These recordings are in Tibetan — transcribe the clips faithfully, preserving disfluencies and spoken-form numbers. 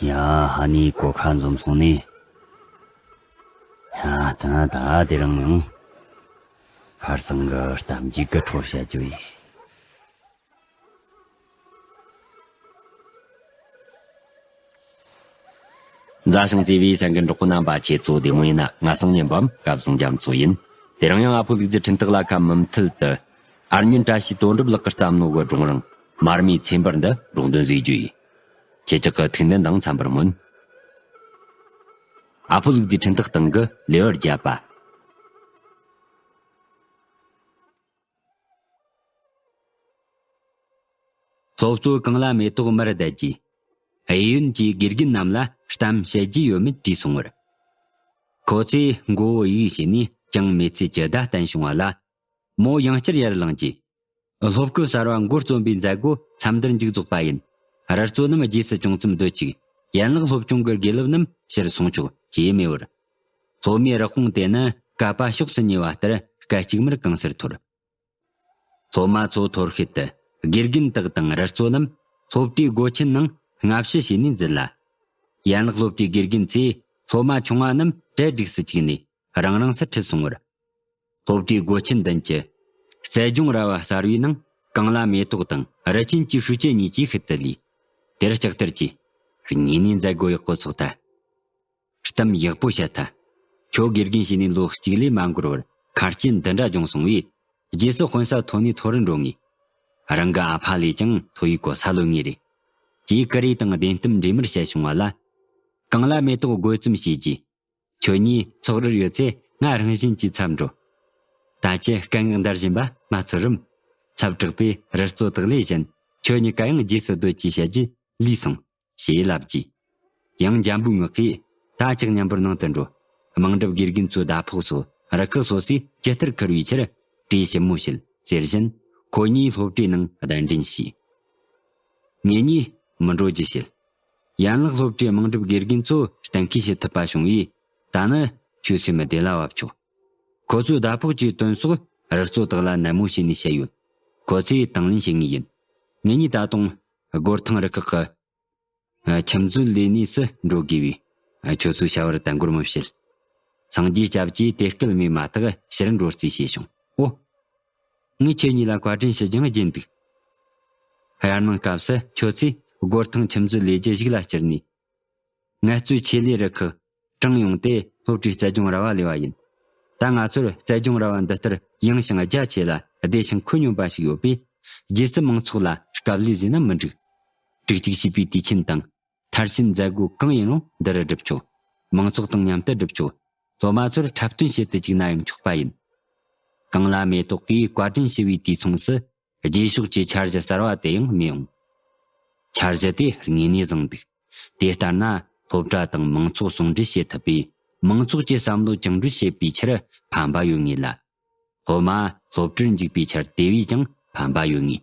ཡ། ཧ་ནི་གོ་ཁ་འཛོམས་སོང་ནི། ཡ། ད་ད་དེ་རིང་ཡང་ཁར་སང་གི་གཏམ་རྒྱུད་ཀྱི་འཕྲོ་བཤད་རྒྱུ་ཡིན། མཛའ་ཞིང་བརྩེ་བའི་སེམས་ཀྱི་འབྲོག་པ་རྣམ་པ། ཁྱེད་ཚོ་བདེ་མོ་ཡིན་ན། ང་སང་ཉན་པའམ་སྐལ་བཟང་རྒྱ་མཚོ་ཡིན། དེ་རིང་ཡང་ཨ་ཕོ་ལུག་རྫི་འཕྲིན་སྟེགས་ལ་ཁ་མུ་མཐུད་དུ། ཨར་མྱོན་བཀྲ་ཤིས་དོན་གྲུབ་ལགས་ཀྱི་བརྩམས་ནོ་གི་སྒྲུང་རིང་མར་མེའི་ཚེ་འབར་འདི་སྒྲོག་འདོན་བཟོས་རྒྱུ་ཡིན། ཁྱེད་ཅག་གི་ཐུགས་འདུན་དང་འཚམ་པར་སྨོན། ཨ་ཕོ་ལུག་རྫི་འཕྲིན་སྟེགས་སྟེང་གི་ལེའུ་བརྒྱད་པ། སློབ་གཙོ་གངས་ལྷ་མེ་ཏོག་མར་བསྡད་རྗེས། གཡས་གཡོན་གྱི་དགེ་རྒན་རྣམས་ལ་གཏམ་བཤད་རྒྱུ་ཡོད་མེད་དྲིས་སོང་བར། ཁོ་ཚོས་མགོ་བོ་གཡུག་བྱས་ནས་ཅང་མེད་ཚུལ་གྱི་བརྡ་བསྟན་བྱུང་བ་ལ། མོ་ཡང་བསྐྱར་ཡར་ལངས་རྗེས། སློབ་སྐབས་གསར་བ་མགོ་རྩོམ་པའི་མཛད་སྒོ་མཚམས་འདིར་མཇུག་རྫོགས་པ་ཡིན། ར་གཙོ་རྣམས་རྗེས་སུ་ཅུང་ཙམ་སྡོད་ཅིག། ཡན་ལག་སློབ་ཆུང་གི་དགེ་སློབ་རྣམས་ཕྱིར་སོང་ཆོག་ཅེས་སྨྲས་པར། སློབ་མའི་རེ་སྐོང་དེ་ནི་བསྐལ་པ་ཕྱོགས་སུ་ཉེ་བ་ལྟར་སྐད་ཅིག་མར་གང་སར་འཐོར། སློབ་མ་ཚོ་འཐོར་ཤེད་དུ་དགེ་རྒན་དག་དང་ར་གཙོ་རྣམས་སློབ་གྲྭའི་སྒོ་ཆེན་ནང་སྔ་ཕྱི་བྱས་ནས་འཛུལ་ལ། ཡན་ལག་སློབ་གྲྭའི་དགེ་རྒན་ཚོས་སློབ་མ་ཆུང་བ་རྣམས་གྲལ་བསྒྲིགས་སུ་བཅུག་ནས་རང་རང་སར་ཁྲིད་སོང་བར། སློབ་གྲྭའི་སྒོ་ཆེན་མདུན་གྱི་རྩལ་སྦྱོང་ར་བ་གསར་བའི་ནང་གངས་ལྷ་མེ་ཏོག་དང་རི་ཆེན་གྱི་ཧྲུའུ་ཅི་གཉིས་ཀྱིས་ཤུལ་དུ་ལུས། དེར་ལྕགས་ཐར་གྱིས། དངོས་གནས་མཛད་སྒོ་ཡག་པོ་ཚོགས་ཐལ། གཏམ་ཡག་པོ་བཤད་ཐལ། ཁྱོད་དགེ་རྒན་བྱས་ནས་ལོ་གཅིག་ལས་མ་འགོར་བར་ཁ་རྐྱེན་འདི་འདྲ་བྱུང་སོང་བས། རྗེས་སུ་དཔོན་ས་ཐོན་ནས་ཐོ་རུ་འགྲོ་ངེས། རང་གི་ཨ་ཕ་ལས་ཀྱང་མཐོ་བའི་གོ་ས་ལོན་ངེས་རེད། ཅེས་ཀུ་རེ་དང་བདེན་གཏམ་འདྲེས་མར་བཤད་བྱུང་བ་ལ། གངས་ལྷ་མེ་ཏོག་དགོད་ཙམ་བྱས་རྗེས། ཁྱོད་གཉིས་ཚོགས་རར་ཡོད་ཚེ་ང་རང་བཞིན་གྱིས་འཚབ་འགྲོ། ད་ཅི་སྐད་ངག་འདར་བཞིན་པ་མ་ཚོར་རམ། འཚབ་དྲགས་པས་རི་གཙོ་དག་ལས་གཞན་ཁྱོད་གཉིས་ཀ་ཡང་རྗེས་སུ་སྡོད་ཅེས་བཤད་རྗེས་ལུས་སོང་། ཞེས་ལབ་རྗེས། ཡང་འཇམ་པོའི་ངག་གིས་ད་ཅག་མཉམ་པོར་ནང་དུ་འགྲོ། དམངས་སྒྲུབ་དགེ་རྒན་ཚོའི་ཟླ་ཕོགས་སོགས་རུ་ཁག་སོ་སོས་ཇི་ལྟར་ཁུར་བའི་ཕྱིར་གྲོས་ཞིབ་མོ་བྱེད་ཟེར་བཞིན་ཁོ་གཉིས་སློབ་གྲྭའི་ནང་གདན་འདྲེན་བྱས། ངེད་གཉིས་མི་འགྲོ་རྒྱུ་བྱེད། ཡན་ལག་སློབ་གྲྭའི་དམངས་སྒྲུབ་དགེ་རྒན་ཚོ་གཏན་འཁེལ་བྱེད་ཐུབ་པ་བྱུང་བས། ད་ནི་ཁྱོད་སེམས་བདེ་ལ་བབ་ཆོག། ཁོ་ཚོའི་ཟླ་ཕོགས་ཀྱི་དོན་སོགས་རུ་གཙོ་དག་ལ་ནན་མོ་བྱས་ནས་བཤད་ཡོད། ཁོ་ཚོས་དང་ལེན་བྱེད་ངེས་ཡིན། ངེད་གཉིས་ད་དུང་སྒོར་ཐང་རུ་ཁག་གི་ཁྱིམ་མཛོད་ལས་གནས་སུ་འགྲོ་དགོས་པས། ཁྱོད་ཚོའི་བྱ་བར་དལ་འགོར་མི་བྱེད། སངས་རྒྱས་སྐྱབས་ཀྱིས་དེ་སྐད་སྨྲས་མ་ཐག་ཕྱིར་འགྲོ་རྩིས་བྱས་བྱུང་། ཨོ། ངས་ཁྱེད་གཉིས་ལ་བཀའ་དྲིན་ཞུ་རྒྱུ་བརྗེད་འདུག། དབྱར་གནང་སྐབས་སུ་ཁྱོད་ཚོས་སྒོར་ཐང་ཁྱིམ་མཛོད་ལས་རྒྱུ་ཞིག་ལ་བསྐྱུར་ནས། ངལ་རྩོལ་ཆེད་ལས་རུ་ཁག་དྲངས་ཡོང་སྟེ་སློབ་གྲྭའི་རྩལ་སྦྱོང་ར་བ་ལས་པ་ཡིན། ད་ང་ཚོར་རྩལ་སྦྱོང་ར་བ་འདི་ལྟར་ཡངས་ཤིང་རྒྱ་ཆེ་ལ་བདེ་ཞིང་ཁོད་སྙོམས་པ་ཞིག་ཡོད་པས། རྗེས་སུ་མང་ཚོགས་ལ་དཀའ་ལས་བཟོས་ན་མི་འགྲིག། དྲུག་གཅིག་བྱིས་པའི་དུས་ཆེན་དང་མཐར་ཕྱིན་མཛད་སྒོ་གང་ཡིན་རུང་འདི་རུ་སྒྲུབ་ཆོག། མང་ཚོགས་དང་མཉམ་དུ་སྒྲུབ་ཆོག། སློབ་མ་ཚོར་འཁྲབ་སྟོན་བྱེད་དུ་བཅུག་ན་ཡང་ཆོག་པ་ཡིན། གངས་ལྷ་མེ་ཏོག་གིས་བཀའ་དྲིན་ཞུ་བའི་དུས་མཚུངས་སུ། རྗེས་ཕྱོགས་ཀྱི་འཆར་གཞི་གསར་བ་དེ་ཡང་སྨྲས་ཡོང་། འཆར་གཞི་དེ་དངོས་གནས་བཟང་འདུག། དེ་ལྟར་ན་སློབ་གྲྭ་དང་མང་ཚོགས་ཟུང་འབྲེལ་བྱེད་ཐུབ་པས། མང་ཚོགས་ཀྱི་བསམ་བློ་བཅིངས་འགྲོལ་བྱེད་པའི་ཕྱིར་ཕན་པ་ཡོད་ངེས་ལ། སློབ་མ་སློབ་གྲྭར་འཇུག་པའི་ཕྱིར་དེ་བས་ཀྱང་ཕན་པ་ཡོད་ངེས།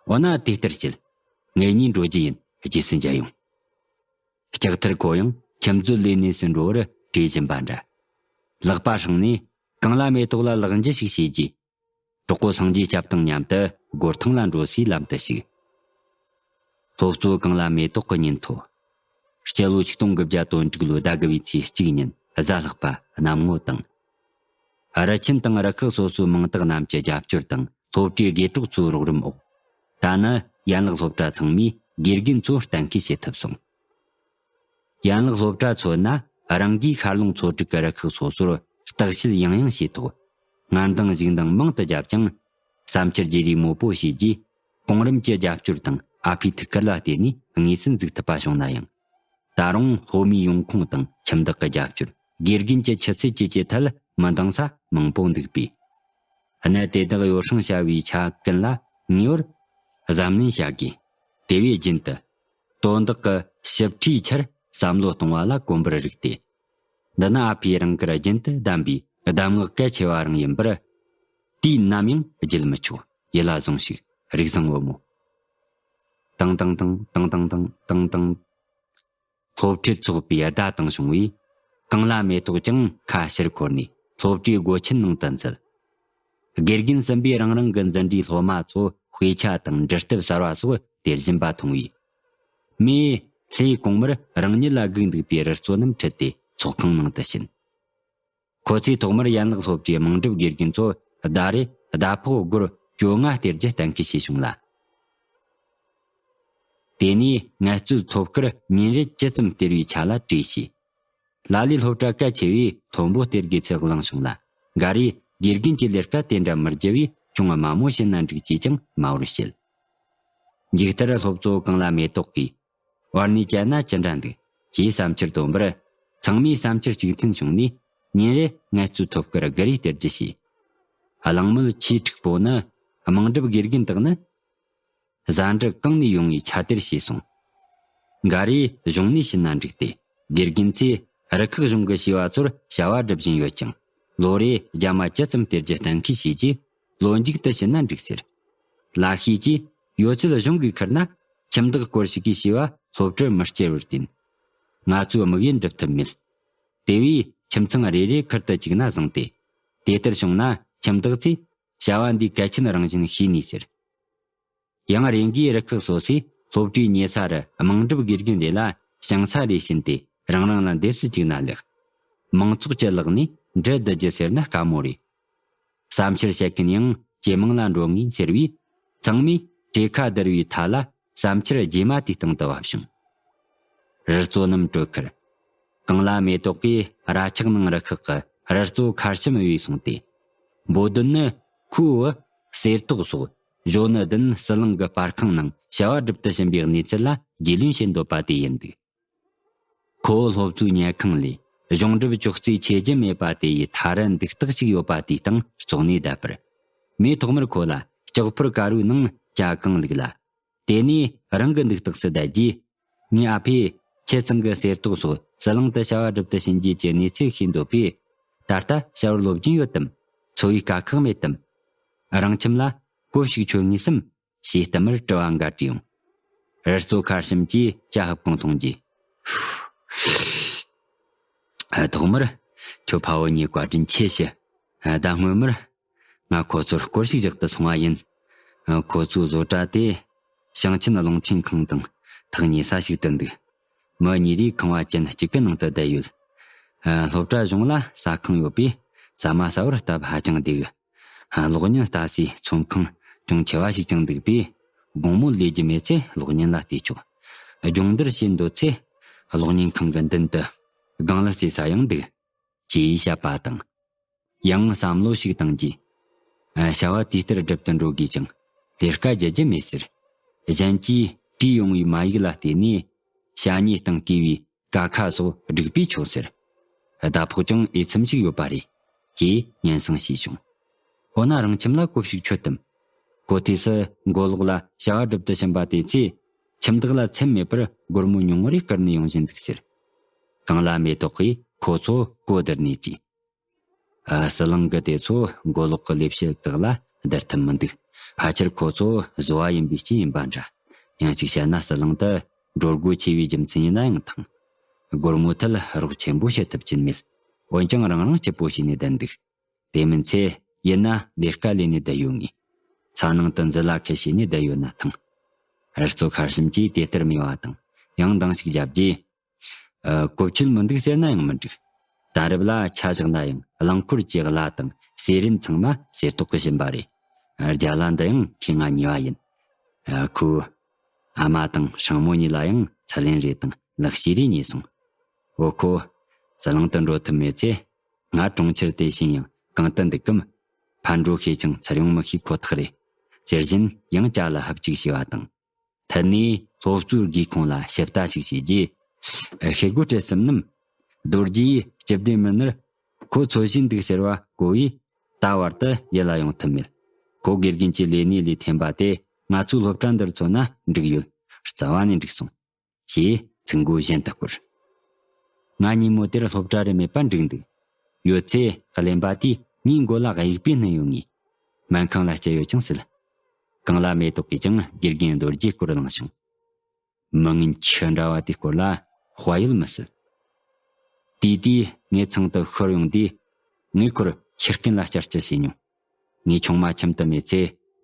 འོ་ན་དེ་ལྟར་བྱེད། ངེད་གཉིས་འགྲོ་རྒྱུ་ཡིན། རྗེས་སུ་མཇལ་ཡོང་། ལྕགས་ཐར་ཁོ་ཡང་ཁྱིམ་མཛོད་ལས་གནས་སུ་འགྲོ་བར་གྲོས་བཞིན་པ་འདྲ། ལག་པ་བསྲིངས་ནས་གངས་ལྷ་མེ་ཏོག་ལ་ལག་འཇུ་ཞིག་བྱས་རྗེས། གྲོགས་པོ་སངས་རྒྱས་སྐྱབས་དང་མཉམ་དུ་སྒོར་ཐང་ལ་འགྲོ་སའི་ལམ་དུ་ཞུགས། སློབ་གཙོ་གངས་ལྷ་མེ་ཏོག་གི་ཉིན་ཐོ། སྤྱི་ལོ་ཆིག་སྟོང་དགུ་བརྒྱ་དོན་དྲུག་ལོའི་ཟླ་དགུ་བའི་ཚེས་གཅིག་ཉིན་གཟའ་ལྷག་པ་གནམ་ངོ་དྭངས། རུ་ཆེན་དང་རུ་ཁག་སོ་སོའི་མིང་རྟགས་རྣམས་ཀྱི་རྒྱབ་སྐྱོར་དང་སློབ་གྲྭའི་དགེ་གྲོགས་ཚོའི་རོགས་རམ་འོག། ད་ནི་ཡན་ལག་སློབ་གྲྭ་ཚང་མས་དགེ་རྒན་ཚོ་གཏན་འཁེལ་བྱེད་ཐུབ་སོང་། ཡན་ལག་སློབ་གྲྭ་མཚོན་ན་རང་གིས་ཤར་ལུང་ཚོ་དྲུག་གི་རུ་ཁག་སོ་སོར་བརྟག་དཔྱད་ཡང་ཡང་བྱས་ཐོག། སྔར་འདང་བཞིན་འདང་མང་དུ་བརྒྱབ་ཀྱང་། བསམ་འཆར་བརྗེ་རེས་མོད་པོ་བྱས་རྗེས། གོང་རིམ་གྱི་རྒྱབ་སྐྱོར་དང་ཨ་ཕའི་ཐུགས་ཁུར་ལ་བརྟེན་ནས་དངོས་སུ་འཛུགས་ཐུབ་པ་བྱུང་ན་ཡང་། ད་རུང་སློབ་མའི་ཡོང་ཁུངས་དང་ཁྱིམ་བདག་གི་རྒྱབ་སྐྱོར། དགེ་རྒན་གྱི་ཆུ་ཚད་བཅས་ཀྱི་ཐད་མི་འདང་ས་མང་པོ་འདུག་པས། གནད་དེ་དག་ཡོ་བསྲང་བྱ་བའི་ཆ་ཀུན་ལ་ངེས་པར་གཟབ་ནན་བྱ་དགོས། དེ་བས་རྒྱུན་དུ་དོན་དག་གི་ཞིབ་ཕྲའི་ཆར་བསམ་བློ་གཏོང་བ་ལ་གོམས་པར་རིགས་ཏེ། འདི་ནི་ཨ་ཕས་རང་དགར་རྒྱུན་དུ་གདམས་པའི་གདམས་ངག་གལ་ཆེ་བ་རང་ཡིན་པར། དུས་ནམ་ཡང་བརྗེད་མི་ཆོག། ཡིད་ལ་བཟུང་ཞིག། རིགས་བཟང་བུ་མོ། ཏང་ཏང་ཏང་། སློབ་ཁྲིད་ཚོགས་པའི་བརྡ་བཏང་བྱུང་བས། གངས་ལྷ་མེ་ཏོག་ཀྱང་ཁ་ཕྱིར་འཁོར་ནས་སློབ་གྲྭའི་སྒོ་ཆེན་ནང་དུ་འཛུལ། དགེ་རྒན་གསུམ་པས་རང་རང་གི་འཛིན་གྲྭའི་སློབ་མ་ཚོ་དཔེ་ཆ་དང་འབྲི་དེབ་གསར་བ་སོགས་སྟེར་བཞིན་པ་མཐོང་བས། མོས་ ལྷའི་གོང་མར་རང་ཉིད་ལ་སྒུག་འདུག་པའི་རི་གཙོ་རྣམས་ཁྲིད་དེ་ཚོགས་ཁང་ནང་དུ་ཕྱིན། ཁོ་ཚོས་ཐོག་མར་ཡན་ལག་སློབ་གྲྭའི་དམངས་སྒྲུབ་དགེ་རྒན་ཚོ་ཟླ་རེ་ཟླ་ཕོགས་སྒོར་བཅོ་ལྔ་སྟེར་རྒྱུ་གཏན་འཁེལ་བྱས་བྱུང་ལ། དེ་ནས་ངལ་རྩོལ་ཐོབ་སྐར་ཉིན་རེ་ཇི་ཙམ་སྟེར་བའི་ཆ་ལ་གྲོས་བྱས། ལ་ལས་སློབ་གྲྭ་གལ་ཆེ་བས་མཐོན་པོ་སྟེར་དགོས་ཚུལ་གླེང་བྱུང་ལ། འགའ་རེས་དགེ་རྒན་གྱི་ལས་ཀ་དེ་འདྲ་མི་བགྱི་བས་ཅུང་དམའ་མོ་བྱིན་ན་འགྲིག་ཅེས་ཀྱང་སྨྲ་བར་བྱེད། མཇུག་མཐར་སློབ་གཙོ་གངས་ལ་མེ་ཏོག་གིས། བར་ནས་བཅད་ན་ཅི་འདྲ་འདུག་ཅེས་བསམ་འཆར་བཏོན་པར། ཚང་མས་བསམ་འཆར་གཅིག་མཐུན་བྱུང་ནས། ཉིན་རེ་ངལ་རྩོལ་ཐོབ་སྐར་དགུ་རེ་སྟེར་རྒྱུ་བྱས། གླེང་མོལ་ཆེས་འཁྲུག་པོ་ནི་དམངས་སྒྲུབ་དགེ་རྒན་དག་ནི། ཟ་འབྲུ་གང་ནས་ཡོང་བའི་ཆ་དེར་བྱས་སོང་། འགའ་རེས་གཞུང་ནས་བྱིན་ན་འགྲིག་སྟེ། དགེ་རྒན་ཚོས་རུ་ཁག་གཞུང་གི་བྱིས་པ་ཚོར་བྱ་བ་སྒྲུབ་བཞིན་ཡོད་ཀྱང་། ལོ་རེ་རྒྱ་མ་ཇི་ཙམ་སྟེར་རྒྱུ་གཏན་འཁེལ་བྱས་རྗེས། ལོ་མཇུག་ཏུ་བྱིན་ན་འགྲིག་ཟེར། ལ་ཤས་ཀྱིས་ཡོད་ཚད་གཞུང་གིས་ཁུར་ན། ཁྱིམ་བདག་སྐོར་ཞིག་གིས་བྱིས་པ་སློབ་གྲྭར་མི་སྐྱེལ་བར་བརྟེན། ང་ཚོའི་དམིགས་ཡུལ་འགྲུབ་ཐུབ་མེད། དེ་བས་ཁྱིམ་ཚང་རེ་རེ་ཁུར་དུ་བཅུག་ན་བཟང་སྟེ། དེ་ལྟར་བྱུང་ན་ཁྱིམ་བདག་ཚོས་བྱ་བ་འདིའི་གལ་ཆེན་རང་བཞིན་ཤེས་ནུས་ཟེར། ཡང་རེ་འགའི་རུ་ཁག་སོ་སོས་སློབ་གྲྭའི་ཉེ་ས་རུ་དམངས་སྒྲུབ་དགེ་རྒན་རེ་ལ་ཞིང་ས་རེ་བྱིན་ཏེ། རང་རང་ལ་འདེབས་སུ་བཅུག་ན་ལེགས། མང་ཚོགས་ཀྱི་ལག་ནས་འབྲུ་བསྡུ་རྒྱུ་ཟེར་ན་དཀའ་མོ་རེད། བསམ་འཆར་བཤད་མཁན་ཡང་ཇེ་མང་ལ་འགྲོ་ངེས་ཟེར་བས། ཚང་མས་གྲོས་ཁ་བསྡུར་བའི་མཐའ་ལ་བསམ་འཆར་རྗེས་མ་དེའི་སྟེང་དུ་བབས་བྱུང་། རི་གཙོ་རྣམས་གྲོས་ཁར། གངས་ལ་མེ་ཏོག་གིས་ར་ཆག་ནང་རུ་ཁག་གི་རི་གཙོ་མཁར་བྱམས་བོས་སོང་སྟེ། འབོད་དོན་ནི་ཁོའི་བུ་གསེར་ཏོག་སོགས་གཞོན་ནུ་བདུན་ཟི་ལིང་གི་པར་ཁང་ནང་བྱ་བ་སྒྲུབ་ཏུ་ཕྱིན་པའི་གནས་ཚུལ་ལ་རྒྱུས་ལོན་བྱེད་འདོད་པ་དེ་ཡིན་འདུག་ཁོ་བོ་སློབ་གཙོའི་ཉལ་ཁང་ལས་གཞུང་སྒྲུབ་ཅོག་ཙེའི་ཆེ་རྒྱུ་མེད་པ་དེ་ཡི་ཐ་རུ་འདུག་སྟེགས་ཤིག་ཡོད་པ་དེའི་སྟེང་བཙོག་ནས་བསྡད་པར། མས་ཐོག་མར་ཁོ་ལ་ལྕགས་ཕོར་དཀར་པོའི་ནང་ཇ་གང་བླུགས་ལ། དེ་ནས་རང་གི་འདུག་སྟེགས་སུ་བསྡད་རྗེས། ངའི་ཨ་ཕས་ཁྱེད་ཚང་གི་གསེར་ཏོག་སོགས་ཟི་ལིང་དུ་བྱ་བ་སྒྲུབ་ཏུ་ཕྱིན་རྗེས་ཀྱི་གནས་ཚུལ་ཤེས་འདོད་པས། ད་ལྟ་བྱ་བར་སློབ་སྦྱོང་ཡོད་དམ། འཚོ་བའི་དཀའ་ཁག་མེད་དམ། རང་ཁྱིམ་ལ་གོ་ཞིག་ཆོད་ངེས་སམ། ཞེས་བསྟུད་མར་དྲི་བ་འགའ་དྲིས་ཡོང་། རི་གཙོ་མཁར་བྱམས་ཀྱིས་ཇ་ཧུབ་གང་འཐུང་རྗེས། ཐོག་མར་ཁྱོད་ཕ་བུ་གཉིས་བཀའ་དྲིན་ཆེ་ཞུ། ད་སྔོན་མར་ང་ཁོ་ཚོར་སྐོར་ཞིག་རྒྱག་ཏུ་སོང་བ་ཡིན། ཁོ་ཚོའི་བཟོ་གྲྭ་དེ་ཞིང་ཆེན་རླུང་འཕྲིན་ཁང་དང་ཐག་ཉེ་ས་ཞིག་ཏུ་འདུག་མི་གཉིས་རེས་ཁང་བ་ཅན་གཅིག་གི་ནང་དུ་བསྡད་ཡོད། སློབ་གྲྭ་གཞུང་ལ་ཟ་ཁང་ཡོད་པས་ཟ་མ་ཟ་བར་སྟབས་ཧ་ཅང་བདེ་གི། གློག་བརྙན་ལྟ་སའི་ཚོང་ཁང་ཅུང་ཆེ་བ་ཞིག་ཀྱང་འདུག་པས། དགོང་མོ་ལས་རྒྱུ་མེད་ཚེ་གློག་བརྙན་ལ་བལྟས་ཆོག་སྦྱོང་བརྡར་བྱེད་འདོད་ཚེ་གློག་བརྙན་ཁང་གི་མདུན་དུ་སྒང་ལ་རྩེ་ས་ཡང་འདུག་ཅེས་བཤད་པ་དང་། ཡང་བསམ་བློ་ཞིག་བཏང་རྗེས། བྱ་བ་དེ་ལྟར་སྒྲུབ་ཏུ་འགྲོ་དགོས་ཀྱང་ལས་ཀ་བརྗེད་རྒྱུ་མེད་ཟེར། གཞན་གྱིས་བྲིས་ཡོང་བའི་མ་ཡིག་ལ་བལྟས་ནས་བྱ་ཉེས་སྟེང་བཀལ་བའི་ཀ་ཁ་སོགས་བསྒྲིགས་པས་ཆོག་ཟེར། ཟླ་ཕོགས་ཀྱང་འོས་འཚམ་ཞིག་ཡོད་པ་རེད། ཅེས་སྙན་སེང་ཞུས་བྱུང་། འོ་ན་རང་ཁྱིམ་ལ་གོ་ཞིག་ཆོད་དམ། གོ་ཐོས་སུ་མགོ་ལོག་ལ་བྱ་བ་སྒྲུབ་ཏུ་ཕྱིན་པ་དེ་ཚོས་ཁྱིམ་བདག་ལ་མཚམས་མེད་པར་སྒོར་མོ་ཉུང་ངུ་རེ་བསྐུར་ནས་ཡོང་བཞིན་འདུག་ཟེར། གངས་ལ་མེ་ཏོག་གིས་ཁོ་ཚོ་གོ་བསྡུར་ནས་དྲིས། ཨ། ཟི་ལིང་གི་དེ་ཚོ་མགོ་ལོག་གི་ལས་བྱེད་དག་ལ་བསྡུར་ཐུབ་མི་འདུག་ཕལ་ཆེར་ཁོ་ཚོ་བཟོ་བ་ཡིན་པའི་རྐྱེན་ཡིན་པ་འདྲ། ཡང་གཅིག་བཤད་ན་ཟི་ལིང་དུ་འགྲོ་སྒོ་ཆེ་བའི་རྒྱུ་མཚན་ཡིན་ན་ཡང་ཐང་། སྒོར་མོ་ཐད་རོགས་ཆེན་པོ་བྱེད་ཐུབ་ཀྱིན་མེད། འོན་ཀྱང་རང་རང་སྐྱིད་པོ་བྱས་ནས་བསྡད་འདུག་དེ་མིན་ཚེ་ཡིན་ན་ལས་ཀ་ལས་ནས་བསྡད་ཡོད་ངེས། ཚ་ནང་དུ་འཛུལ་ལ་ཁད་བྱས་ནས་བསྡད་ཡོད་ན་ཐང་། རི་གཙོ་མཁར་བྱམས་ཀྱིས་དེ་ལྟར་སྨྲས་པ་དང་ཡང་འདང་ཞིག་བརྒྱབ་རྗེས། ཨ། གོ་ཆོད་མི་འདུག་ཟེར་ན་ཡང་མི་འགྲིག་ད་རབ་ལ་ཆ་བཞག་ན་ཡང་རླངས་འཁོར་གྱི་གླ་དང་ཟས་རིན་ཚང་མ་གསེར་ཏོག་གིས་བྱིན་པ་རེད། ཨ། རྒྱ་གླ་འདི་ཡང་ཁོས་ང་ཉོས་པ་ཡིན། ཨ། ཁོའི་ཨ་མ་དང་སྲིང་མོ་གཉིས་ལ་ཡང་ཚད་ལེན་རེ་དང་ལག་ཤེས་རེ་ཉོས་སོང་། འོ་ཁོ། ཟི་ལིང་དུ་འགྲོ་ཐུབ་མེད་ཚེ། ང་གྲོང་ཁྱེར་དེ་བཞིན་ཡང་གང་དུ་འདུག་གམ། ཕར་འགྲོ་ཤེས་ཀྱང་ཚུར་ཡོང་མི་ཤེས་ཁོ་ཐག་རེད། ཟེར་བཞིན་ཡང་ཅ་ལག་ཧབ་ཅིག་བྱས་པ་དང་། མཐུད་ནས་སློབ་གཙོའི་སྒེའུ་ཁུང་ལ་ཞིབ་ལྟ་ཞིག་བྱས་རྗེས། ཤེལ་སྒོ་བྲལ་ཟིན་ནམ། རྡོ་རྗེ་ཡིས་སྤྱི་བདེ་མི་སྣར་ཁོ་འཚོལ་བཞིན་འདུག་ཟེར་བ་གོ་བས། ད་བར་དུ་ཡིད་ལ་ཡོང་ཐུབ་མེད། ཁོ་དགེ་རྒན་གྱི་ལས་གནས་ལས་འཐེན་པ་དེ་ང་ཚོའི་སློབ་གྲྭ་འདིར་མཚོན་ན་འགྲིག་ཡོད། རྩ་བ་ནས་འགྲིག་སོང་། ཞེས་ཚིག་མགོ་གཞན་དུ་བསྐོར། ང་ཉིན་མོ་དེར་སློབ་གྲྭ་རུ་མེད་པར་འགྲིག་འདུག་ཡོད་ཚེ་གླེན་པ་དེས་ངའི་མགོ་ལ་དབྱུག་པས་བསྣུན་ཡོང་ངེས། སྨན་ཁང་ལ་བསྐྱལ་ཡོད་ཀྱང་སྲིད། གངས་ལ་མེ་ཏོག་གིས་ཀྱང་དགེ་རྒན་རྡོ་རྗེའི་སྐོར་གླེང་བྱུང་། མི་ངན་ཁྱི་འདྲ་བ་དེའི་སྐོར་ལ་དཔའ་ཡོད་མི་སྲིད། དེའི་དུས་ངའི་ཚང་དུ་ཤོར་ཡོང་དུས། ངས་ཁོར་ཁྱི་རྐན་ལ་བསྐྱར་སྐྱི་བྱས་མྱོང་། ངའི་ཆུང་མ་ཁྱིམ་དུ་མེད་ཚེ་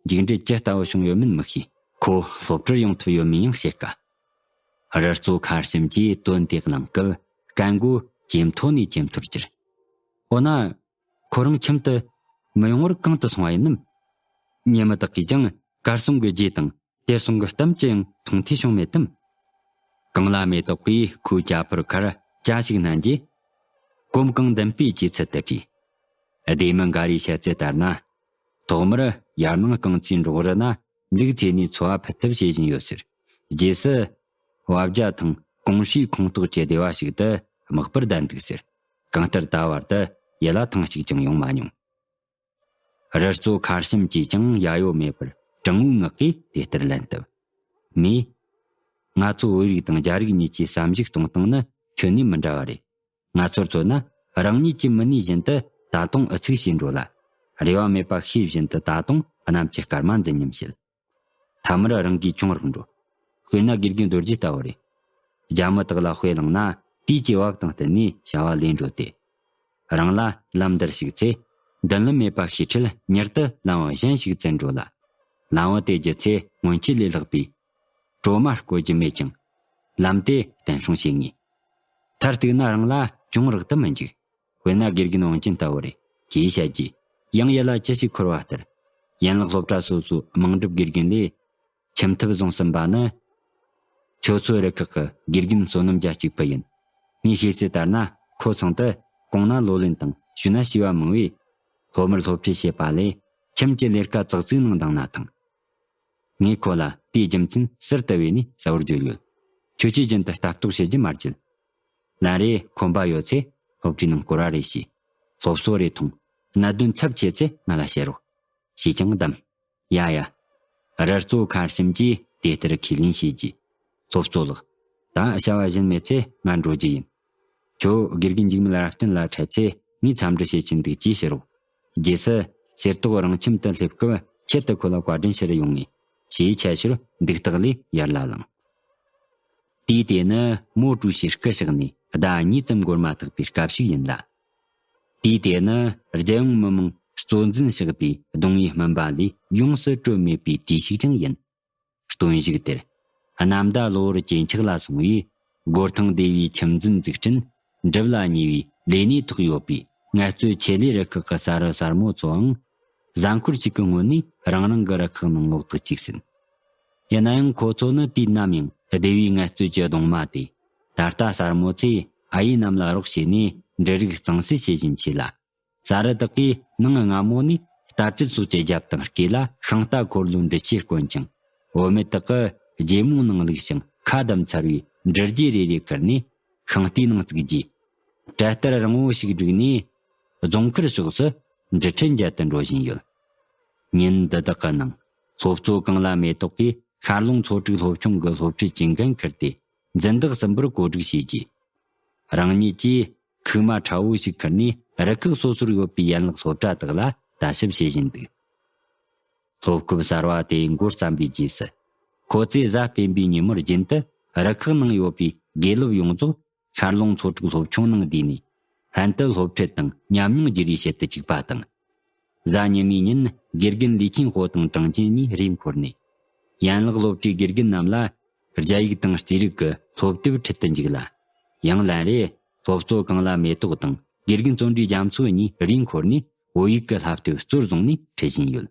མཇུག་འབྲས་ཅི་ལྟ་བུ་བྱུང་ཡོད་མིན་མི་ཤེས། ཁོ་སློབ་གྲྭར་ཡོང་ཐུབ་ཡོད་མིན་ཡང་བཤད་དཀའ། རི་གཙོ་མཁར་བྱམས་ཀྱིས་དོན་དེ་གླེང་སྐབས་སྐད་མགོ་ཇེ་མཐོ་ནས་ཇེ་མཐོར་གྱུར། འོ་ན། ཁོ་རང་ཁྱིམ་དུ་མི་ཡོང་བར་གང་དུ་སོང་བ་ཡིན་ནམ། ཉེ་མི་དག་གིས་ཀྱང་གར་སོང་གི་རྗེས་དང་དེར་སོང་གི་གཏམ་ཅི་ཡང་མཐོང་ཐོས་བྱུང་མེད་དམ། གངས་ལྷ་མེ་ཏོག་གིས་ཁོའི་ཇ་ཕོར་ཁར་ཇ་ཞིག་བསྣན་རྗེས། གོམ་གང་མདུན་སྤོས་ཀྱི་ཚུལ་དུ་བྲིས། སྡེ་མི་འགའ་རེའི་བཤད་ཚུལ་ལྟར་ན། ཐོག་མར་ཡར་ནང་རྐང་ཚའི་འབྲོག་རི་ན་ལུག་འཚོས་ནས་འཚོ་བ་ཕུད་ཐབས་བྱེད་བཞིན་ཡོད་ཟེར། རྗེས་སུ། བ་བརྒྱ་ཐང་གོང་ཧྲིའི་ཁོངས་གཏོགས་ཀྱི་སྡེ་བ་ཞིག་ཏུ་དམག་པར་བསྡད་འདུག་ཟེར། གང་ལྟར་ད་བར་དུ་ཡུལ་ལ་ཐེངས་གཅིག་ཀྱང་ཡོང་མ་མྱོང་། རི་གཙོ་མཁར་བྱམས་ཀྱིས་ཀྱང་ཡ་ཡོ་མེད་པར་དྲང་བོའི་ངག་གིས་དེ་ལྟར་ལན་བཏབ། མས། ང་ཚོ་བོད་རིགས་དང་རྒྱ་རིགས་གཉིས་ཀྱི་བསམ་གཞིག་གཏོང་སྟངས་ནི་ཁྱོན་ནས་མི་འདྲ་བ་རེད། ང་ཚོར་མཚོན་ན་རང་ཉིད་ཀྱི་མི་སྣའི་བཞིན་དུ་ད་དུང་ཨུ་ཚུགས་བྱས་འགྲོ་ལ། རེ་བ་མེད་པ་ཤེས་བཞིན་དུ་ད་དུང་གནམ་གྱི་སྐར་མ་འཛིན་སྙམ་བྱེད། ཐ་མར་རང་གིས་གྱོང་རག་འགྲོ། དཔེར་ན་དགེ་རྒན་རྡོ་རྗེ་ལྟ་བུ་རེད། རྒྱ་མི་དག་ལ་དཔེ་བླངས་ན་དུས་ཀྱི་བབ་དང་བསྟུན་ནས་བྱ་བ་ལས་འགྲོ་སྟེ། རང་ལ་ལམ་འདིར་ཞུགས་ཚེ། མདུན་ལམ་མེད་པ་ཤེས་འཕྲལ་མྱུར་དུ་ལམ་བུ་གཞན་ཞིག་བཙལ་འགྲོ་ལ། ལམ་བུ་དེ་བརྒྱུད་ཚེ་སྔོན་ཆད་ལས་ལྷག་པའི་གྲོ་མ་བརྐོ་རྒྱུ་མེད་ཀྱང་། ལམ་དེ་བརྟན་སྲུང་བྱེད་ངེས། མཐར་གཏུགས་ན་རང་ལ་གྱོང་རག་ཏུ་མི་འཇུག། དཔེར་ན་དགེ་རྒན་དབང་ཆེན་ལྟ་བུ་རེད་ཅེས་བཤད་རྗེས། ཡང་ཡུལ་ལ་ཅི་ཞིག་འཁོར་བ་ལྟར། ཡན་ལག་སློབ་གྲྭ་སོ་སོའི་དམངས་སྒྲུབ་དགེ་རྒན་ལས། ཁྱིམ་ཐབ་བཟུང་ཟིན་པ་ནི། ཁྱོད་ཚོའི་རུ་ཁག་གི་དགེ་རྒན་བསོད་ནམས་རྒྱལ་གཅིག་པུ་ཡིན། ངས་ཤེས་གསལ་ལྟར་ན་ཁོ་ཚང་དུ་གོང་ན་ལོ་ལོན་དང་ཞུས་ན་ཞུས་པ་མང་བས། སློབ་མར་སློབ་ཁྲིད་བྱེད་པ་ལས་ཁྱིམ་གྱི་ལས་ཀ་ཙག་ཙིག་ནང་འདང་ན་ཐང་། ངས་ཁོ་ལ་དེའི་རྒྱུ་མཚན་ཟུར་དུ་བས་ནས་གསལ་བོར་བརྗོད་ཡོད། ཁྱོད་ཀྱིས་རྒྱུན་དུ་ལྟ་རྟོག་བྱེད་རྒྱུ་མ་བརྗེད། ལན་རེ་ཁོམ་པ་ཡོད་ཚེ་སློབ་གྲྭའི་ནང་སྐོར་བ་རེ་བྱས། སློབ་གསོ་རེ་ཐོངས། གནད་དོན་ཚབས་ཆེ་ཚེ་ང་ལ་བཤད་རོགས། ཞེས་ཀྱང་གདམས། ཡ་ཡ། རི་གཙོ་མཁར་བྱམས་ཀྱིས་དེ་ལྟར་ཁས་ལེན་བྱས་རྗེས། སློབ་གཙོ་ལགས། ད་བྱ་བ་གཞན་མེད་ཚེ་ང་འགྲོ་རྒྱུ་ཡིན། ཁྱོད་དགེ་རྒན་འཇིགས་མེད་རབ་བརྟན་ལ་འཕྲད་ཚེ་ངས་འཚམས་འདྲི་བྱེད་ཀྱིན་འདུག་ཅེས་ཕྱིར་རོ། རྗེས་སུ་གསེར་ཏོག་རང་ཁྱིམ་དུ་སླེབས་སྐབས་ཆེད་དུ་ཁོ་ལ་བཀའ་དྲིན་ཞུ་རུ་ཡོང་ངེས། ཞེས་ཁྱད་ཞོར་འདུག་སྟེགས་ལས་ཡར་ལ་ལངས། དུས་དེ་ནི་མོ་ཀྲུའུ་ཞིའི་སྐུ་གཤེགས་ནས་ཟླ་གཉིས་ཙམ་འགོར་མ་ཐག་པའི་སྐབས་ཤིག་ཡིན་ལ། དུས་དེ་ནི་རྒྱལ་ཡོངས་མི་དམངས་གཙོ་འཛིན་ཞགས་པའི་གདུང་བའི་སྨིན་པ་ལས་ཡོངས་སུ་གྲོལ་མེད་པའི་དུས་ཤིག་ཀྱང་ཡིན། སྟོན་བཞུགས་དེར། གནམ་ཟླ་གློ་བུར་ཇེ་འཁྱག་ལ་སོང་བས། སྒོར་ཐང་སྡེ་བའི་ཁྱིམ་འཛིན་འཛུགས་སྐྲུན་སྒྲུབ་ལ་ཉེ་བའི་ལས་གནས་ཐོག་ཡོད་པའི་ངལ་རྩོལ་ཆེད་ལས་རུ་ཁག་གི་གསར་བུ་གསར་མོ་ཚོའང་གཟའ་འཁོར་གཅིག་གི་སྔོན་ནས་རང་རང་གི་རུ་ཁག་ནང་ངོ་ཐག་བཅུག་ཟིན། ཡིན་ན་ཡང་ཁོ་ཚོ་ནི་དུས་ནམ་ཡང་སྡེ་བའི་ངལ་རྩོལ་གྱི་གདོང་མ་སྟེ། ད་ལྟ་གསར་མོ་ཚོས་ཨ་ཡེ་རྣམས་ལ་རོགས་བྱས་ནས་འབྲུ་རིགས་གཙང་སེལ་བྱེད་བཞིན་མཆིས་ལ། གསར་བུ་དག་གིས་ནངས་སྔ་མོ་ནས་རྟ་དྲེལ་སོགས་ཀྱི་རྒྱབ་དང་སྐེ་ལ་ཤིང་རྟ་འཁོར་ལོའི་འབྲི་ཆས་བསྐོན་ཅིང་། བུད་མེད་དག་གིས་རྗེས་མོ་ནང་བླུགས་ཤིང་ཁ་བསྡམས་ཚར་བའི་འབྲུ་རྒྱས་རེ་རེ་ཁུར་ནས་ཤིང་རྟའི་ནང་བཙུགས་རྗེས། གྲལ་སྟར་རིང་བོ་ཞིག་བསྒྲིགས་ནས་རྫོང་མཁར་ཕྱོགས་སུ་འབྲུ་ཁྲལ་འཇལ་དུ་འགྲོ་བཞིན་ཡོད། ཉིན་འདི་དག་གི་ནང་སློབ་གཙོ་གངས་ལྷ་མེ་ཏོག་གིས་ཤར་ལུང་ཚོ་དྲུག་སློབ་ཆུང་གི་སློབ་ཁྲིད་ཀྱི་འགན་ཁུར་ཏེ་འཛིན་བདག་གསུམ་པོར་བཀོད་སྒྲིག་བྱས་རྗེས། རང་ཉིད་ཀྱིས་ཁུག་མ་ཕྲ་བོ་ཞིག་ཁུར་ནས་རུ་ཁག་སོ་སོར་ཡོད་པའི་ཡན་ལག་སློབ་གྲྭ་དག་ལ་ལྟ་ཞིབ་བྱེད་བཞིན་འདུག། སློབ་སྐབས་གསར་བ་དེ་འགོ་བརྩམས་པའི་རྗེས་སུ། ཁོ་ཚོས་གཟའ་སྤེན་པའི་ཉིན་མོར་རྒྱུན་དུ་རུ་ཁག་ནང་ཡོད་པའི་དགེ་སློབ་ཡོངས་རྫོགས་ཤར་ལུང་ཚོ་དྲུག་སློབ་ཆུང་ནང་བསྡུས་ནས། ལྷན་དུ་སློབ་ཁྲིད་དང་ཉམས་མྱོང་བརྗེ་རེས་བྱེད་དུ་བཅུག་པ་དང་། གཟའ་ཉི་མའི་ཉིན་དགེ་རྒན་ལི་ཆིན་ཧོ་དང་ཀྲང་ཅིན་གཉིས་རེས་འཁོར་ནས། ཡན་ལག་སློབ་གྲྭའི་དགེ་རྒན་རྣམས་ལ་རྒྱ་ཡིག་དང་རྩིས་རིག་གི་སློབ་དེབ་ཁྲིད་དུ་འཇུག་ལ། ཡང་ལན་རེ་སློབ་གཙོ་གངས་ལྷ་མེ་ཏོག་དང་དགེ་རྒན་བརྩོན་འགྲུས་རྒྱ་མཚོ་གཉིས་རེས་འཁོར་ནས་བོད་ཡིག་གི་བསླབ་དེབ་གཙོར་བཟུང་ནས་ཁྲིད་བཞིན་ཡོད།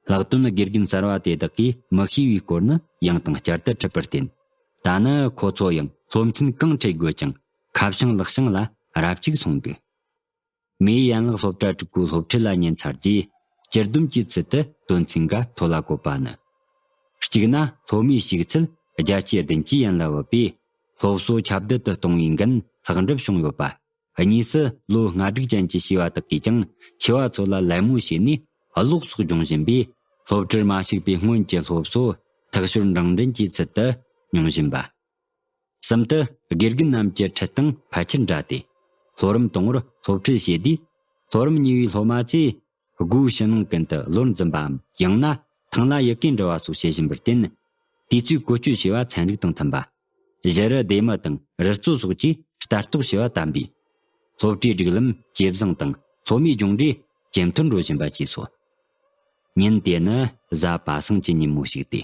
ལྷག་དོན་དགེ་རྒན་གསར་བ་དེ་དག་གིས་མི་ཤེས་པའི་སྐོར་ནི་ཡང་དང་བསྐྱར་དུ་ཁྲིད་པར་བརྟེན། ད་ནི་ཁོ་ཚོ་ཡང་སློབ་ཚན་གང་ཁྲིད་དགོས་ཀྱང་ཁ་བྱང་ལག་བྱང་ལ་རབ་ཅིག་སོང་འདུག། མིའི་ཡན་ལག་སློབ་གྲྭ་དྲུག་པོའི་སློབ་ཁྲིད་ལ་ཉན་ཚར་རྗེས། སྤྱིར་སྡོམ་གྱི་ཚུལ་དུ་དོན་ཚན་འགའ་ཐོ་ལ་བཀོད་པ་ནི། གཅིག་ན་སློབ་མའི་ཞུགས་ཚད་བརྒྱ་ཆའི་བདུན་གྱིས་ཡན་ལ་བུད་པས། སློབ་གསོ་ཁྱབ་གདལ་དུ་གཏོང་བའི་འགན་ལྷག་འགྲུབ་བྱུང་ཡོད་པ། གཉིས་སུ་ལོ་ལྔ་དྲུག་ཅན་གྱི་བྱིས་པ་དག་གིས་ཀྱང་ཆེ་བ་ཚོ་ལ་ལད་མོ་བྱས་ནས་གློག་སོགས་སྦྱོང་བཞིན་པས། སློབ་གྲྭར་མ་ཞུགས་པའི་སྔོན་གྱི་སློབ་གསོ་ཐག་ཞོར་འབྲིང་འདྲེན་གྱི་ཚུལ་དུ་མྱོང་བཞིན་པ། གསུམ་དུ་དགེ་རྒན་རྣམས་ཀྱི་ཁྲིད་སྟངས་ཕལ་ཆེར་འདྲ་སྟེ། སློབ་རིམ་དང་པོར་སློབ་ཁྲིད་བྱེད་དུས། སློབ་རིམ་གཉིས་པའི་སློབ་མ་ཚོས་སྒོའི་ཕྱི་ནང་ཀུན་ཏུ་བློར་འཛིན་པའམ་ཡང་ན་ཐང་ལྷ་ཡི་གེ་འབྲི་བ་སོགས་བྱེད་བཞིན་པར་བརྟེན། དུས་ཚོད་བཀོལ་སྤྱོད་བྱས་པ་ཚན་རིག་དང་མཐུན་པ། བཞི་རུ་སྡེ་མི་དང་རི་གཙོ་སོགས་ཀྱིས་ལྟ་རྟོག་བྱས་པ་དམ་པས། སློབ་གྲྭའི་སྒྲིག་ལམ་ཇེ་བཟང་དང་སློབ་མའི་སྦྱོང་འབྲས་ཇེ་མཐོར་འགྲོ་བཞིན་པ་བཅས་སོ། ཉིན་དེ་ནི་གཟའ་པ་སངས་ཀྱི་ཉིན་མོ་ཞིག་སྟེ།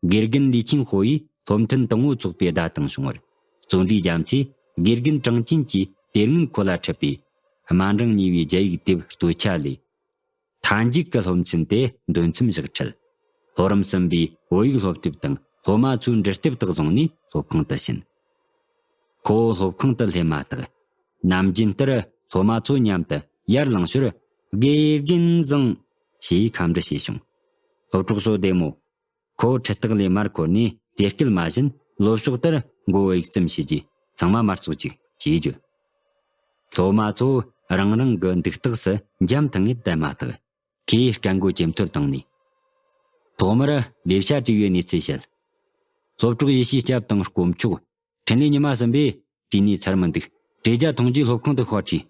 དགེ་རྒན་ལི་ཆིང་ཧོ་ཡིས་ སློབ་ཐུན་དང་པོ་ཚོགས་པའི་བརྡ་དང་བྱུང་བར། བརྩོན་འགྲུས་རྒྱ་མཚོས་དགེ་རྒན་གྲངས་ཅན་གྱིས་དེ་སྔོན་ཁོ་ལ་འཁྲིད་པའི་དམའ་འབྲིང་གཉིས་པའི་རྒྱ་ཡིག་དེབ་སྟོད་ཆ་ལས། མཐའ་མཇུག་གི་སློབ་ཚན་དེ་འདོན་མཚམས་བཞག་འཕྲལ། ལྷོ་རིམ་གསུམ་པའི་བོད་ཡིག་སློབ་དེབ་དང་སློབ་མ་ཚོའི་འབྲི་དེབ་དག་བཟུང་ནས་སློབ་ཁང་དུ་ཕྱིན། ཁོ་སློབ་ཁང་དུ་སླེབས་མ་ཐག་ནམ་རྒྱུན་ལྟར་སློབ་མ་ཚོ་མཉམ་དུ་ཡར་ལངས་ཞོར། དགེ་རྒན་བཟང་། ཞེས་ཁམས་འདྲི་བྱས་བྱུང་། སློབ་གྲོགས་ཚོ་བདེ་མོ། ཁོ་འཁྲིད་སྟེགས་ལས་མར་འཁོར་ནས་དེ་སྐད་མ་བྱིན། ལོ་ཕྱོགས་ལྟར་མགོ་བོ་གཡུག་ཙམ་བྱས་རྗེས། ཚང་མ་མར་ཙོག་ཅིག་ཅེས་བརྗོད། སློབ་མ་ཚོ་རང་རང་གི་འདུག་སྟེགས་སུ་འཇམ་ཐང་ངེར་བསྡད་མ་ཐག་ཁོས་སྐད་མགོ་ཇེ་མཐོར་བཏང་ནས། ཐོག་མར་ལས་བྱ་བྲིས་པའི་གནས་ཚུལ་བཤད། སློབ་གྲོགས་ཡེ་ཤེས་སྐྱབས་དང་དཀོན་མཆོག་འཕྲིན་ལས་ཉི་མ་གསུམ་པས་བྲིས་ནས་ཚར་མི་འདུག་བྲིས་རྒྱ་ཐུང་རྗེས་སློབ་ཁང་དུ་ཤོག་བྲིས།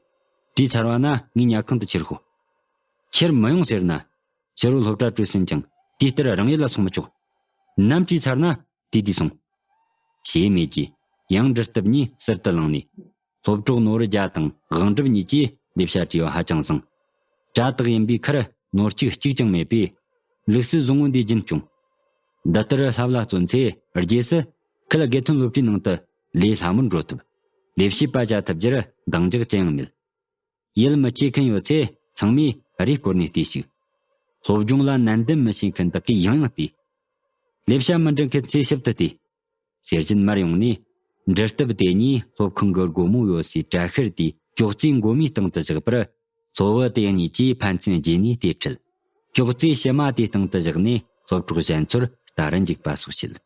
བྲིས་ཚར་བ་ན་ངའི་ཉལ་ཁང་དུ་ཁྱེར་ཤོག་ཁྱེར་མི་ཡོང་ཟེར་ན། ཕྱི་རུ་སློབ་གྲྭ་གྲོལ་ཟིན་ཀྱང་དེ་ལྟར་རང་ཡུལ་ལ་སོང་མི་ཆོག་ནམ་བྲིས་ཚར་ན་དེ་དུས་སོང་། ཞེས་སྨྲས་རྗེས་ཡང་འབྲི་དེབ་གཉིས་ཟུར་དུ་བླངས་ནས། སློབ་གྲོགས་ནོར་བརྒྱ་དང་དབང་གྲུབ་གཉིས་ཀྱིས་ལས་བྱ་བྲིས་པ་ཧ་ཅང་བཟང་། གྲྭ་དག་ཡིན་པའི་ཁར་ནོར་འཆུག་གཅིག་ཀྱང་མེད་པས། ལུགས་སྲོལ་བཟང་བོ་འདི་རྒྱུན་སྐྱོང་། འདི་ལྟར་བསླབ་ལ་བརྩོན་ཚེ། རྗེས་སུ་ཁུལ་དགེ་ཐོན་སློབ་གྲྭའི་ནང་དུ་ལས་སླ་མོར་འགྲོ་ཐུབ། ལས་བྱེད་པ་བྱ་ཐུབ་རྒྱུར་འདང་རྒྱག་ཅི་ཡང་མེད། ཡིད་མི་ཆེས་མཁན་ཡོད་ཚེ་ཚང་མས་རེས་སྐོར་ནས་བལྟས་ཤིག་སློབ་སྦྱོང་ལ་ནན་ཏན་མི་བྱེད་མཁན་དག་གིས་ཡང་ཡང་བལྟས། ལས་བྱ་མི་འབྲི་མཁན་ཚོས་ཞིབ་ཏུ་བལྟས། ཟེར་བཞིན་མར་ཡོང་ནས། འབྲི་དེབ་དེ་གཉིས་སློབ་ཁང་གི་སྒོ་མོ་ཡོད་སའི་གྲལ་ཤར་དེའི་ཅོག་ཙེའི་མགོ་མའི་སྟེང་དུ་བཞག་པར། སློབ་བུ་དེ་གཉིས་ཀྱིས་ཕན་ཚུན་རྗེས་ནས་ལྟས་འཕྲད། ཅོག་ཙེ་ཕྱི་མ་དེའི་སྟེང་དུ་བཞག་ནས་སློབ་གྲོགས་གཞན་ཚོར་ལྟ་རུ་འཇུག་པ་སོགས་བྱེད།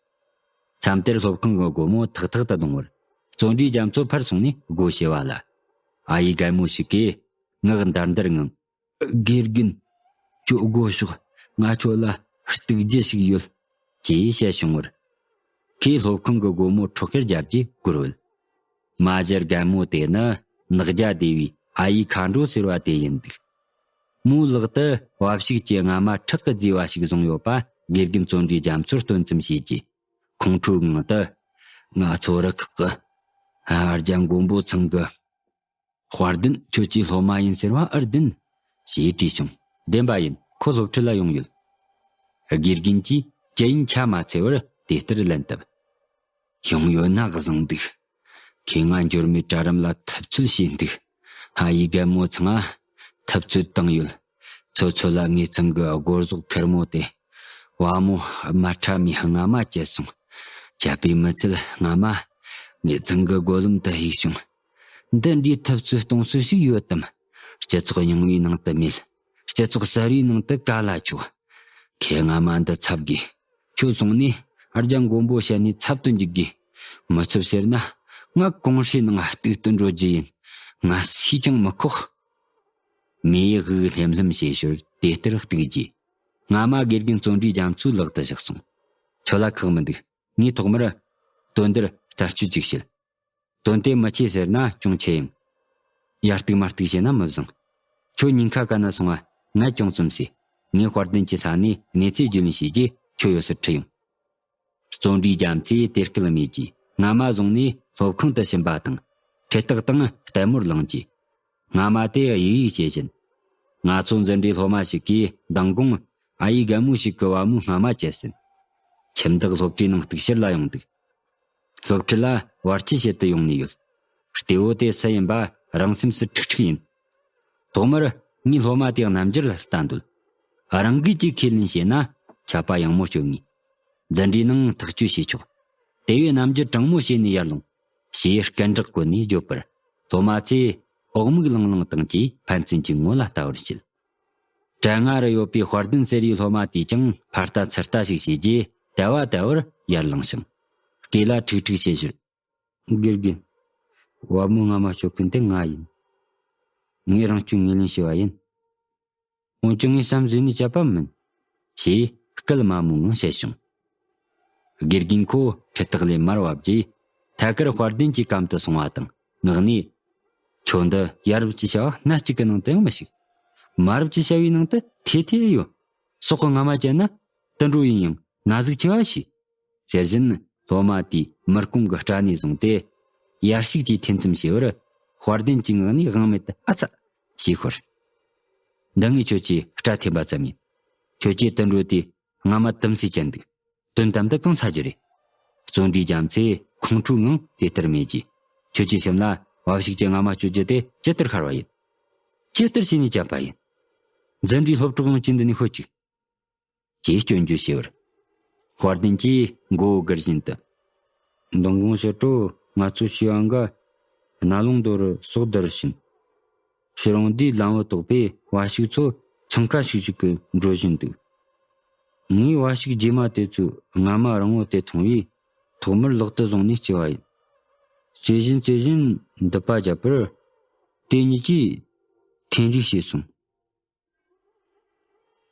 མཚམས་དེར་སློབ་ཁང་གི་སྒོ་མོ་ཐག་ཐག་ཏུ་རྡུང་བར། བརྩོན་འགྲུས་རྒྱ་མཚོ་ཕར་སོང་ནས་སྒོ་ཕྱེ་བ་ལ། ཨ་ཡེ་རྒན་མོ་ཞིག་གིས་ངག་འདར་འདར་ངང་། དགེ་རྒན། ཁྱོད་སྒོ་ཕྱོགས། ང་ཁྱོད་ལ་གཏུག་རྒྱུ་ཞིག་ཡོད། ཅེས་བཤད་བྱུང་བར། ཁོས་སློབ་ཁང་གི་སྒོ་མོ་ཁྲོག་ཁེར་བརྒྱབ་རྗེས་སྒོར་བུད། མ་གཞི་རྒན་མོ་དེ་ནི་ནག་རྒྱ་སྡེ་བའི་ཨ་ཡེ་མཁའ་འགྲོ་ཟེར་བ་དེ་ཡིན་འདུག་མོའི་ལག་ཏུ་བབས་ཤུགས་ཀྱི་རྔ་མ་ཁྲག་གིས་བརྫིས་པ་ཞིག་བཟུང་ཡོད་པ་དགེ་རྒན་བརྩོན་འགྲུས་རྒྱ་མཚོར་སྟོན་ཙམ་བྱས་རྗེས། ཁོང་ཁྲོའི་ངང་དུ། ང་ཚོ་རུ་ཁག་གི་ཨར་རྒྱ་མགོན་པོ་ཚང་གི་དཔལ་ལྡན་ཁྱོད་ཀྱི་སློབ་མ་ཡིན་ཟེར་བ་ཨར་བདེན། ཞེས་དྲིས་བྱུང་། བདེན་པ་ཡིན། ཁོ་སློབ་ཁྲིད་ལ་ཡོང་ཡོད། དགེ་རྒན་གྱིས་ཅི་ཡིན་ཆ་མ་འཚལ་བར་དེ་ལྟར་ལན་བཏབ། ཡོང་ཡོད་ན་བཟང་འདུག་ཁོས་ང་འབྱོར་མེད་གྲལ་རིམ་ལ་ཐུབ་ཚོད་བྱས་འདུག་ཨ་ཡེ་རྒན་མོ་ཚང་ང་ཐུབ་ཚོད་བཏང་ཡོད། ཚོད་ཚོད་ལ་ངེད་ཚང་གི་སྒོ་ཟོག་ཁེར་མོ་དེ། བ་མོ་དམར་ཁྲ་མོས་རྔ་མ་བཅད་སོང་། བཅད་པའི་མི་ཚད་རྔ་མ་ངེད་ཚང་གི་སྒོ་ལམ་དུ་གཡུགས་བྱུང་། འདི་འདྲའི་ཐབས་ཚུལ་གཏོང་སྲོལ་ཞིག་ཡོད་དམ། སྤྱི་ཚོགས་རྙིང་བའི་ནང་དུ་མེད། སྤྱི་ཚོགས་གསར་བའི་ནང་དུ་ག་ལ་ཆོག་ཁོས་རྔ་མ་འདི་འཚབ་དགོས། ཁྱོད་སོང་ནས་ཨར་རྒྱ་མགོན་པོ་ཞལ་ནས་འཚབ་ཏུ་འཇུག་དགོས། མི་འཚབ་ཟེར་ན་ང་གོང་ཧྲེ་ནང་གཏུག་ཏུ་འགྲོ་རྒྱུ་ཡིན། ང་སུས་ཀྱང་མི་ཁོག་མོས་དབུགས་ལྷེམ་ལྷེམ་བྱེད་ཞོར་དེ་ལྟར་གཏུགས་རྗེས། རྔ་མ་དགེ་རྒན་བརྩོན་འགྲུས་རྒྱ་མཚོའི་ལག་ཏུ་བཞག་སོང་། ཁྱོད་ལ་ཁག་མི་འདུག་ངས་ཐོག་མར་དོན་འདིར་རྩད་གཅོད་ཅིག་བྱེད། དོན་དེ་མི་ཆེ་ཟེར་ན་ཅུང་ཆེ་ཡང་། ཡར་གཏུག་མར་གཏུག་བྱས་ན་མི་བཟང་། ཁྱོད་ཉིན་ཁ་ག་ན་སོང་ང་ངལ་ཅུང་ཙམ་གསོས། ངས་དཔལ་ལྡན་གྱི་ས་ནས་གནས་ཚུལ་རྒྱུས་ལོན་བྱས་རྗེས་ཁྱོད་ཡོད་སར་ཁྲིད་ཡོང་། བརྩོན་འགྲུས་རྒྱ་མཚོས་དེ་སྐད་སྨྲས་རྗེས་རྔ་མ་བཟུང་ནས་སློབ་ཁང་དུ་ཕྱིན་པ་དང་། འཁྲིད་སྟེགས་སྟེང་ལྟད་མོར་ལངས་རྗེས། རྔ་མ་དེ་གཡུག་གཡུག་བྱེད་བཞིན། ང་ཚོ་འཛིན་གྲྭའི་སློབ་མ་ཞིག་གིས་མདང་དགོང་ཨ་ཡེ་རྒན་མོ་ཞིག་གི་བ་མོའི་རྔ་མ་བཅད་ཟིན། ཁྱིམ་བདག་སློབ་གྲྭའི་ནང་གཏུག་བཤེར་ལ་ཡོང་འདུག་སློབ་ཁྲིད་ལ་བར་ཆད་བྱེད་དུ་ཡོང་ནས་ཡོད། གཏེ་བོ་དེ་སུ་ཡིན་པ་རང་སེམས་སུ་ཁྲིག་ཁྲིག་ཡིན། ཐོག་མར་ངས་སློབ་མ་དེ་རྣམ་འགྱུར་ལ་ལྟ་འདོད། རང་འགུལ་གྱིས་ཁས་ལེན་བྱས་ན་ཆད་པ་ཡང་མོ་གཅོད་ངེས། འཛིན་གྲྭའི་ནང་ཐག་གཅོད་བྱས་ཆོག་དེ་བས་རྣམ་འགྱུར་དྲང་མོ་བྱས་ནས་ཡར་ལོངས། ཞེས་སྐད་འགྲགས་བཀོད་ནས་བརྗོད་པར། སློབ་མ་ཚོས་འོག་མིག་ལང་ལང་བཏང་རྗེས་ཕན་ཚུན་གྱི་ངོ་ལ་ལྟ་བར་བྱེད། གྲལ་སྔ་རུ་ཡོད་པའི་དཔལ་ལྡན་ཟེར་བའི་སློབ་མ་དེས་ཀྱང་ཕར་ལྟ་ཚུར་ལྟ་ཞིག་བྱས་རྗེས་དལ་བ་དལ་བར་ཡར་ལངས་ཤིང་། སྐེ་ལ་ཁྲིག་ཁྲིག་བྱེད་ཞོར། དགེ་རྒན། བ་མོའི་རྔ་མ་གཅོད་མཁན་དེ་ང་ཡིན། ངས་རང་སྐྱོན་ངོས་ལེན་བྱས་པ་ཡིན། འོན་ཀྱང་ངས་བསམ་བཟོས་ནས་བཅད་པ་མིན། ཞེས་སྐད་དམའ་མོའི་ངང་བཤད་བྱུང་། དགེ་རྒན་ཁོ་འཁྲིད་སྟེགས་ལས་མར་བབས་རྗེས་ཐད་ཀར་དཔལ་ལྡན་གྱི་གམ་དུ་སོང་བ་དང་ངག་ནས། ཁྱོད་འདི་ཡ་རབས་ཀྱི་བྱ་བ་སྣ་གཅིག་གི་ནང་དུ་ཡང་མི་ཞུགས། མ་རབས་ཀྱི་བྱ་བའི་ནང་དུ་ཐེ་ཐེ་ཡོད། སྲོག་གི་རྔ་མ་བཅད་ན་དུད་འགྲོ་ཡིན་ཡང་ན་ཟུག་ཆེ་བ་ཞིག་ཟེར་བཞིན་སློབ་མ་དེས་མི་རྐོང་གི་སྐྲ་ནས་བཟུང་སྟེ། ཡར་ཞིག་ཅེས་འཐེན་ཙམ་བྱས་པར། དཔལ་ལྡན་གྱི་ངག་ནས་དབང་མེད་དུ་ཨ་ཚ། ཞེས་ཤོར། འདི་ངས་ཁྱོད་ཀྱི་སྐྲ་འཐེན་པ་ཙམ་ཡིན། ཁྱོད་ཀྱིས་དུད་འགྲོ་དེའི་རྔ་མ་དུམ་སེ་བཅད་འདུག་དོན་དམ་དུ་གང་ཚ་རྒྱུ་རེད། བརྩོན་འགྲུས་རྒྱ་མཚོས་ཁོང་ཁྲོའི་ངང་དེ་ལྟར་སྨྲས་རྗེས། ཁྱོད་ཀྱི་སེམས་ལ་བབ་ཤིག་གི་རྔ་མ་སྤྱོད་རྒྱུ་དེ་ཇི་ལྟར་ཤར་བ་ཡིན། ཇི་ལྟར་བྱས་ནས་བཅད་པ་ཡིན། འཛིན་གྲྭའི་སློབ་གྲོགས་ཡོངས་ཀྱིས་འདི་ནས་ཤོད་ཅིག་ཅེས་སྐྱོན་བརྗོད་བྱས་པར། དཔལ་ལྡན་གྱིས་མགོ་བོ་སྒུར་བཞིན་དུ། མདང་དགོང་ཕྱི་དྲོ་ང་ཚོ་བྱིས་པ་འགའ་རྣ་ལུང་མདོ་རུ་སོག་བརྡར་ཕྱིན། ཕྱིར་འོང་དུས་ལམ་བུ་དོག་པས་བ་ཕྱུགས་ཚོ་འཚང་ཁ་ཤིག་ཤིག་གིས་འགྲོ་བཞིན་འདུག་ངས་བ་ཕྱུགས་རྗེས་མ་དེ་ཚོའི་རྔ་མ་རིང་བོ་དེ་མཐོང་བས་ཐོག་མར་ལག་ཏུ་བཟུང་ནས་རྩེ་བ་ཡིན། རྩེ་བཞིན་རྩེ་བཞིན་མདུད་པ་བརྒྱབ་པར། དེ་གཉིས་ཀྱིས་འཐེན་རེས་བྱས་སོང་།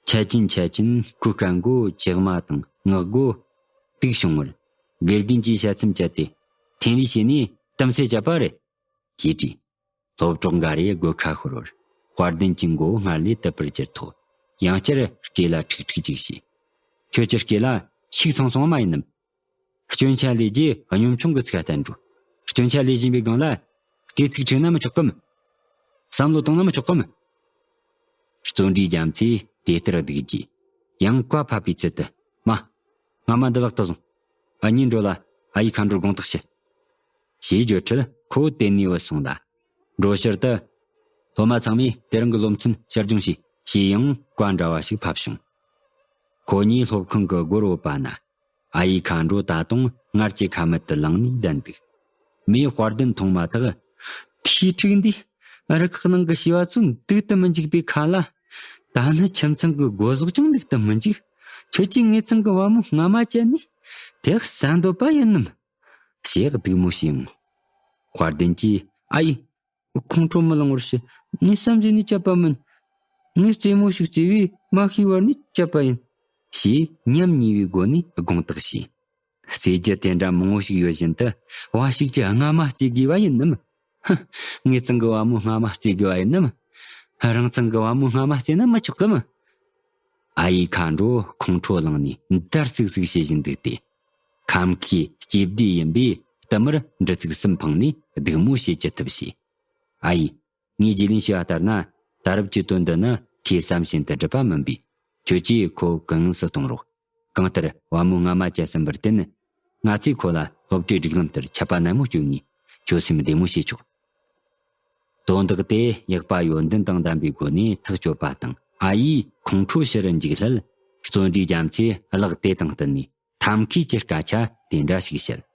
ཆ་ཅིན་ཆ་ཅིན་ཁོའི་རྐན་མགོ་ལྕེག་མ་དང་ངག་སྒོ་དུག་བྱུང་བར། དགེ་རྒན་གྱིས་ཞལ་ཚེམས་བཅད་དེ། འཐེན་རེས་བྱས་ནས་གཏམ་ཚེ་བཅད་པ་རེད། ཅེས་དྲིས། སློབ་གྲོགས་འགའ་རེས་དགོད་ཁ་ཤོར་བར། དཔལ་ལྡན་གྱི་མགོ་བོ་སྔར་ལས་དུད་པར་གྱུར་ཐོག་ཡང་བསྐྱར་སྐེ་ལ་ཁྲིག་ཁྲིག་ཅིག་བྱས། ཁྱོད་ཀྱི་སྐེ་ལ་ཤིག་ཚང་སོང་བ་མ་ཡིན་ནམ། སྐྱོན་ཆ་ལས་རྗེས་གཉོམ་ཆུང་གི་ཚིག་བསྟན་འགྲོ། སྐྱོན་ཆ་ལས་བཞིན་པའི་སྒང་ལ། སྐེ་ཚིག་ཁྲིག་ན་མི་ཆོག་གམ། བསམ་བློ་བཏང་ན་མི་ཆོག་གམ། བརྩོན་འགྲུས་རྒྱ་མཚོས་དེ་ལྟར་སྡིགས་རྗེས། ཡང་བཀའ་ཕབ་པའི་ཚུལ་དུ། མ། རྔ་མ་འདི་ལག་ཏུ་བཟུང་། ཨ་ཉིན་འགྲོ་ལ་ཨ་ཡེ་མཁའ་འགྲོར་དགོངས་དག་ཞུ། ཞེས་བརྗོད་འཕྲལ་ཁོ་བོ་དེ་ནས་བུད་སོང་ལ། འགྲོ་ཕྱིར་དུ། སློབ་མ་ཚང་མས་དེ་རིང་གི་སློབ་ཚན་ཕྱིར་སྦྱོང་བྱོས། ཞེས་ཡང་བཀའ་འདྲ་བ་ཞིག་ཕབ་བྱུང་། ཁོ་གཉིས་སློབ་ཁང་གི་སྒོར་བུད་པ་ན། ཨ་ཡེ་མཁའ་འགྲོ་ད་དུང་སྔར་གྱི་ཁ་མལ་དུ་ལངས་ནས་བསྡད་འདུག་མོས་དཔལ་ལྡན་མཐོང་མ་ཐག་ཐིག་ཕྲུག་འདིས་རུ་ཁག་ནང་གི་བྱིས་པ་ཚོ་འདུག་ཏུ་མི་འཇུག་པའི་ཁ་ལ། ད་ནི་ཁྱིམ་ཚང་གི་སྒོ་ཟོག་ཀྱང་འདུག་ཏུ་མི་འཇུག་ཁྱོད་ཀྱིས་ངེད་ཚང་གི་བ་མོ་རྔ་མ་བཅད་ནས་དེ་བསད་འདོད་པ་ཡིན་ནམ། ཞེས་སྡིགས་མོ་བྱས་ཡོང་། དཔལ་ལྡན་གྱིས། ཨ་ཡེ། ཁོང་ཁྲོ་མི་ལངས་བར་ཞུ། ངས་བསམ་གཟས་ནས་བཅད་པ་མིན། ངས་རྩེད་མོ་ཞིག་རྩེ་བས་མ་ཤེས་བར་ནས་བཅད་པ་ཡིན། ཞེས་ཉམས་ཉེས་པའི་སྒོ་ནས་དགོངས་དག་བྱས། རྩེད་རྒྱུ་དེ་འདྲ་མང་བོ་ཞིག་ཡོད་བཞིན་དུ་བ་ཞིག་གི་རྔ་མ་རྩེ་དགོས་པ་ཡིན་ནམ། ཧ། ངེད་ཚང་གི་བ་མོའི་རྔ་མ་རྩེ་དགོས་པ་ཡིན་ནམ། རང་ཚང་གི་བ་མོའི་རྔ་མ་རྩེ་ན་མི་ཆོག་གམ། ཨ་ཡེ་མཁའ་འགྲོ་ཁོང་ཁྲོ་ལངས་ནས་འདར་སིག་སིག་བྱེད་བཞིན་འདུག་སྟེ། ཁམ་ཁའི་སྐྱེས་སྡེ་ཡིན་པས་གཏུམ་མོར་འདྲི་ཚིག་གསུམ་འཕངས་ནས་སྡིགས་མོ་བྱེད་ཅི་ཐུབ་བྱས། ཨ་ཡེ། ངས་རྒྱུས་ལོན་བྱས་པ་ལྟར་ན། ད་རུབ་ཀྱི་དོན་འདི་ནི་ཁོས་བསམ་བཞིན་དུ་སྒྲུབ་པ་མིན་པས། ཁྱོད་ཀྱིས་ཁོ་གུ་ཡངས་སུ་གཏོང་རོགས། གང་ལྟར་བ་མོའི་རྔ་མ་བཅད་ཟིན་པར་བརྟེན། ང་ཚོས་ཁོ་ལ་སློབ་གྲྭའི་སྒྲིག་ལམ་ལྟར་ཆད་པ་ནན་མོ་གཅོད་ངེས། ཁྱོད་སེམས་བདེ་མོ་བྱེད་ཆོག་དོན་དག་དེ་ཡག་པ་ཡོན་ཏན་དང་ལྡན་པའི་སྒོ་ནས་ཐག་གཅོད་པ་དང་། ཨ་ཡེས་ཁོང་ཁྲོ་ཞི་རུ་འཇུག་སླད། བརྩོན་འགྲུས་རྒྱ་མཚོས་གླགས་དེ་དང་བསྟུན་ནས་ཐབས་མཁས་ཀྱི་སྐད་ཆ་དེ་འདྲ་ཞིག་བཤད།